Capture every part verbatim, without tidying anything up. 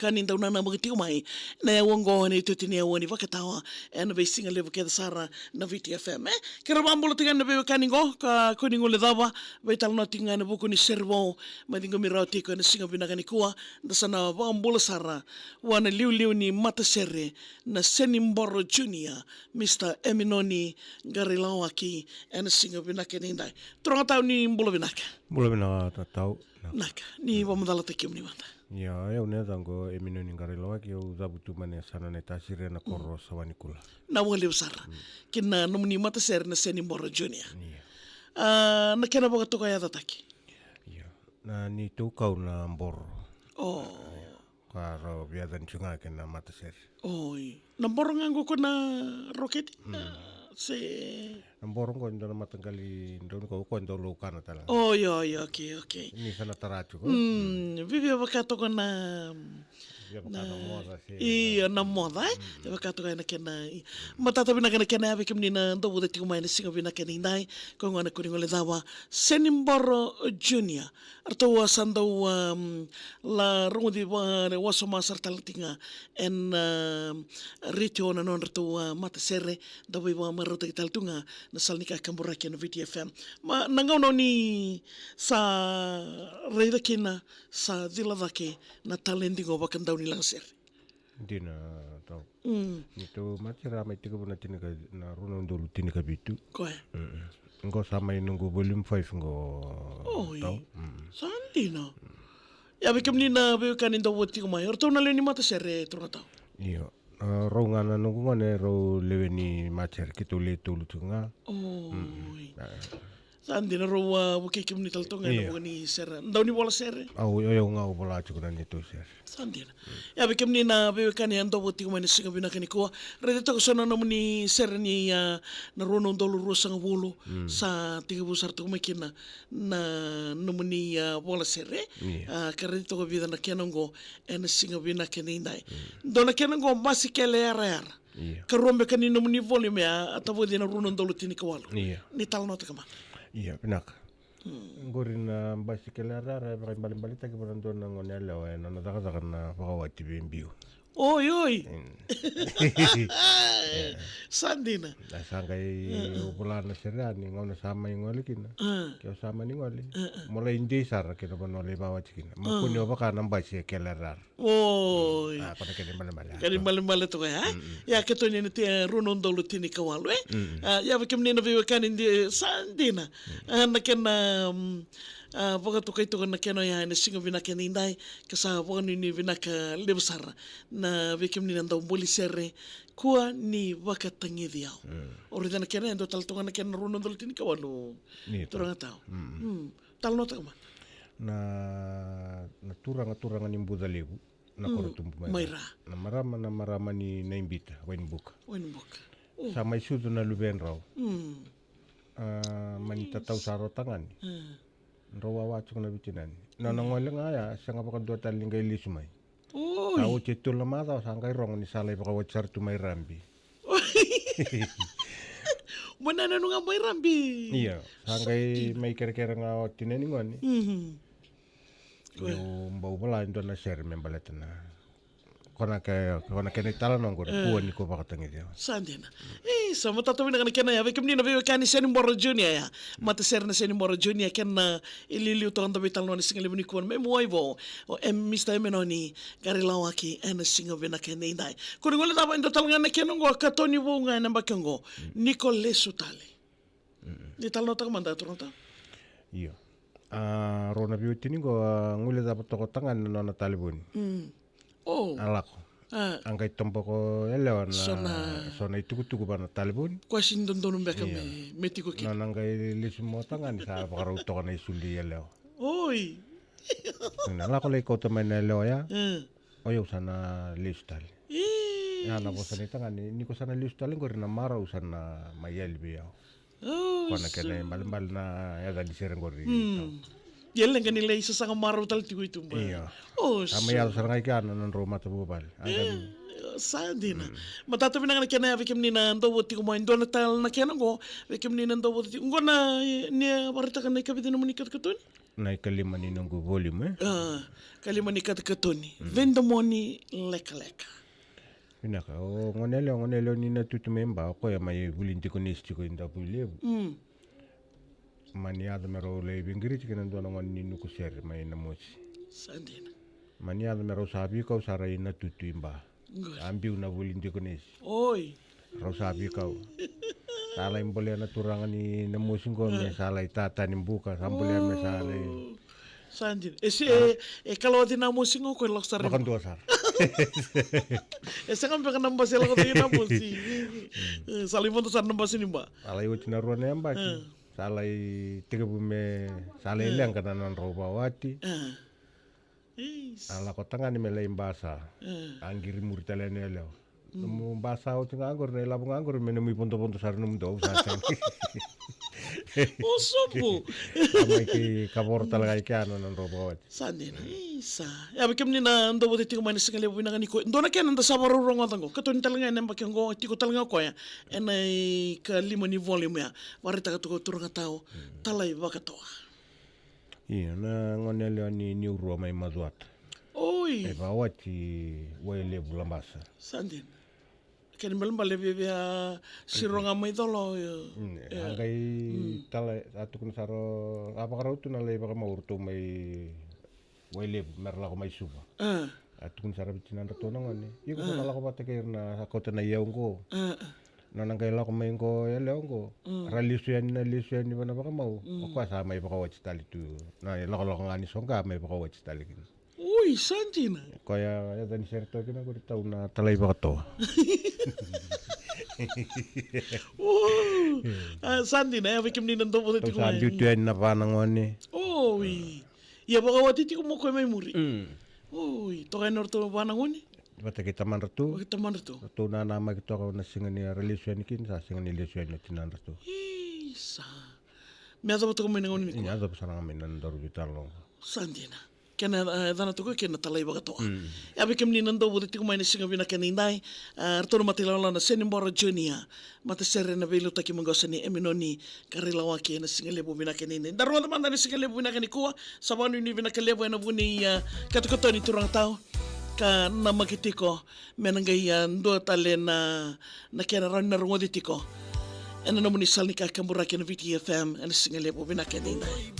ka ni dau nanamaki tiko mai na yau oqo ena itutu ni yau ni vakatawa ena veisiga levu kece sara na Viti F M, e. Keirau vakabula tiko yani na veiwekani qo, ka kua ni guilecava, veitalanoa tiko ga ena vuku ni sere vou mai ciqomi rawa tiko ena siga vinaka nikua. Da sa na vakabula sara vua na liuliu ni matasere na Seniboro Junior, Mister Eminoni Qarilawaki, ena siga vinaka edaidai. Turaga tau, ni bula vinaka. Bula vinaka tau. Naka, ni vakamacalataki kemuni mada. Ia, o yau na yacaqu o Eminoni Qarilawaki, au cavutu mai na yasana Naitasiri ena koro o Sawanikula. Naka vakalevu sara. Kei na nomuni matasere na Seniboro Junior. Ia. A, na kena vakatokayacataki. Ia. Na neitou kau na boro. O. Ka rau via yacani tu ga kei na matasere. Oi. Na boro ga qo ko na roketi? Mm. A, se. Na boro qo e dua na mataqali drau ni kau, ko e dau laukana tale ga. Oi, oi, okay, okay. Ni sa na tara tu ko. Mm, vivia vaka toka na, via vaka na, na moca se. Io, na moca, e? Mm. E vaka toka ena kena, i-, matata vinaka na kena yavi kemuni na dau vata tiko mai na siga vinaka edaidai, ko gona kua ni guilecava, Seniboro Junior. Ratou a sa dau, um, la rogoci va-, wasoma sara tale tiko ga ena, um, retio na nodratou, uh, matasere, da veivakamarautaki tale tu ga na sala ni kakaburaki ena Viti F M. Ma na gauna o ni sa raica kina sa cila cake na taledi qo vakadaunilagasere. Dina tau. Mm. Neitou matasere a mai tekivu na tinika, na rua na udolu tinikavitu. Koya. Mm-mm. Qo sa mai noqu volume five qo. Oi. Tau. Mm. Sa dina. Ia vei kemuni na veiwekani dau vata tiko mai, o ratou na lewe ni matasere, turaga tau? Io. A, rau ga na noqu gone rau lewe ni matasere, keitou le tolu tiko ga. Oi. Mm-mm. A. Sa dina, rau a vukei kemuni tale toka ga ena, io, vuku ni sere. Dau ni vola sere? Au, o yau ga au vola tiko na neitou sere. Sa dina. Ia vei kemuni na veiwekani a dau vata tiko mai na siga vinaka nikua, raica toka so na nomuni sere ni, a, na rua na udolu ruasagavulu. Mm. Sa tekivu sara toka mai kina na nomuni, a, vola sere. Ia. A, ka raica toka vica na kena oqo ena siga vinaka edaidai. Mm. Dua na kena oqo, Basikele Yarayara. Ia. Karua beka ni nomuni volume a, a tavoci ena rua na udolu tinikawalu. Ia. Ni talanoataka mada. Ia, vinaka. Mm. Qori na Basikele Yarayara e vakaibalebaletaki vua na dua na gone yalewa ena nona cakacaka na vakawati veibiu. Oi, oi. Mm. Sa dina. Na sa qai, mm, vola na sere yani, gauna sa mai gole kina. Mm. Ke o sa mani gole. Mm, mm. Mo lai dei sara kei na vanua lai vakawati kina. Ma, mm, kua ni o vaka na basi e kele yarayara. Oi. A, ko na kena ibalebale. Kena ibalebale toka ya, e? Mm-mm. Ia, keitou ni na tea rua na udolu tinikawalu, e? Mm-mm. A, ia vei kemuni na veiwekani, sa dina. Mm. A, na kena, mm, a, vakatokai toka na kena oya ena siga vinaka edaidai, ka sa vakanuinui vinaka levu sara na vei kemuni na dau boli sere, Kua ni Vakatagici Au. Mm. O raica na kena, e dua tale toka na kena rua na udolu tinikawalu. Ni turaga tau. Mm. Mm. Talanoataka mada. Na, na turaga, turaga ni Bucalevu, na, mm, koro tubu mai, mai Ra. Ra. Na marama, na marama ni Naibita, Wainibuka. Wainibuka. Mm. Sa mai sucu na luvedrau. Mm. A, mani, yes, tatau sara o tagane. Mm. Drau wawa tiko na veitinani. Nona, mm, gole ga ya, sega vakadua tale ni qai lesu mai. Oi. Sa oti e tolu na macawa, sa qai rogo ni sa lai vakawati sara tu mai Rabi. Mo nananu ga mai Rabi. Io, sa qai, sa dina, mai kerekere ga o tinani gone. Mhm. Io, bau vola e dua na sere me baleta na, ko na ke-, ko na kena italanoa qori, eh, Kua ni Ko Vakatagici Au. Sa dina. E, sa matata vinaka na kena ya, vei kemuni na veiwekani, Seniboro Junior ya. Matasere na Seniboro Junior, kena iliuliu toka da veitalanoa na siga levu nikua, me muai vo, o M-, Mister Eminoni Qarilawaki, ena siga vinaka edaidai. Ko ni gole cava e dua tale ga na kena oqo, katoni vou ga ena yabaki oqo. Mm. Ni Ko Lesu Tale. Mm-mm. Ni talanoataka mada, turaga tau. Io. A, rau na veiwatini qo, a, guilecava toka o tagane na nona talevoni. Mm. O. A lako. A. A qai toboka o yalewa na so na, so na itukutuku va na talevoni. Kua sega ni dodonu beka, io, me, me tiko kina. Nona qai lesu mai o tagane sa vakarau toka na isulu i yalewa. Oi. Na lako lai kauta mai na yalewa ya. Mm. O yau sa na lesu tale. Ii. Ya na vosa ni tagane, ni ko sa na lesu tale qori na marau sa na mai yali vei au. Oh, ko na kena, so, ibalebale na yaca ni sere qori. Mm. Ia leqa ni lai sasaga marau tale tiko i tuba. Io. Oh, sa mai, so, yaco sara ga i kea na nodrau matavuvale. Eh, sa dina. Mm. Matata vinaka na kena ya vei kemuni na dau vo tiko mai, dua na tale na kena qo, vei kemuni na dau vo tiko. Qo na, ni a vakaraitaka na ikavica nomuni katokatoni? Na ikalima ni noqu volume, e? A, kalima ni katakatoni. Mm. Veidomoni lekaleka. Vinaka, o gone yalewa, gone yalewa ni Natutu mai Ba, o koya mai vuli dikonisi tiko i Davuilevu. Mm. Mani yaco me rau lai veiqiriti kei na dua na gone ni Nukusere mai Namosi. Sa dina. Mani yaco me rau sa veikau sara i Natutu i Ba. Qori. A biu na vuli dikonisi. Oi. Rau sa veikau. Sa lai bolea na turaga ni Namosi qo me sa lai tata ni buka, sa bolea me sa lai. Oh. Sa dina. E se, e, e kalawaci Namosi qo, ko e lako sara i Ba. Vakadua sara. E sega beka na basi e lako cake i Namosi. Mm. E, sa lai vodo sara na basi ni Ba. Sa lai oti na rua na yabaki. Mm. Sa lai tekivu me, sa lai, mm, leqa na nodrau vakawati. Mm. Is. A lako tagane me lai Basa. Mm. A qiri muri tale yani yalewa. Mm. Nomu Basa oti ga qori, na ilavo ga qori, me nomu ivodovodo sara nomudou, sa sega. O sobu. Sa mai kavoro tale ga i kea na nodrau vakawati. Sa dina. Isa. Ia, vei kemuni na dau vata tiko mai na sigalevu vinaka nikua. Dua na kena da sa vakarau rogoca qo. Katoni tale ga ena yabaki qo, tiko tale ga o koya ena ikalima ni volume ya. Vakaraitaka toka o turaga tau, mm, Talai Vakatoa. Io, na gone yalewa ni Niurua mai Macuata. Oi. E vakawati Wailevu, Labasa. Sa dina. Kena ibalebale e via, via siro ga mai Colo, io. Mm, e, a qai, mm, tala, a tukuna sara, a vakarau tu na lai vakamau ratou mai Wailevu, me ra lako mai Suva. A. A tukuna sara vei tinadratou na gone. Iko, a, sa na lako vata kei ira na, sa kauta na iyau qo. A, a. Nona qai lako mai qo yalewa qo. Mm. Ra lesu yani, na lesu yani va na vakamau. Mm. O koya sa mai vakawati tale tu. Na ilakolako ga ni soqo mai vakawati tale kina. Ui, sa dina. Koya yaca ni sere toka kina qori, tau na Talai Vakatoa. O, a, sa dina, e, vei kemuni na dau vata tiko mai. Sa biu tu yani na va na gone. Oi. Ia vakawati tiko mo koya mai muri. Mm. Oi, toka yani o ratou va na gone. Vata kei tamadratou. Vata kei tamadratou. Ratou nanamaki toka na siga ni ra lesu yani kina, sa sega ni lesu yani o tinadratou. Isa. Me yacova toka mai na gauna nikua. Io, yacova sara ga mai na nodaru veitalanoa. Sa dina. Kena, e, yacana toka kei na Talai Vakatoa. Mm. Ia vei kemuni na dau vata tiko mai na siga vinaka edaidai. A, ratou na mata ilawalawa na Senibora Junior. Matasere na veiliutaki maqosa ni Eminoni Karailawaki ena sigalevu vinaka edaidai. Da rogoca mada na sigalevu vinaka nikua, sa vakanuinui vinaka levu ena vuku ni, a, katokatoni turaga tau. Ka namaki tiko me na qai, a, dua tale na, na kena rawa ni na rogoci tiko ena nomuni sala ni kakaburaki ena Viti F M ena sigalevu vinaka edaidai.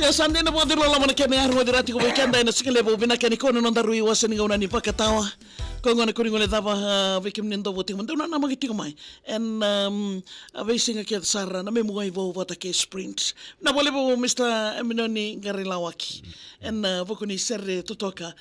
Ia sa dina vakacegu loloma na kena yaco tiko vei keda ena siga levu vinaka nikua na noda rui wase ni gauna ni vakatawa. Ko gona kuri gole cava, ah, vei kemuni dou vou tiko mai, dou nanamaki tiko mai. Ena, um, a veisiga kece sara na memu wai vou vata kei Sprint. Na vale vou Mister Eminoni Garilawaki. Ena, ah, vuku ni sere totoka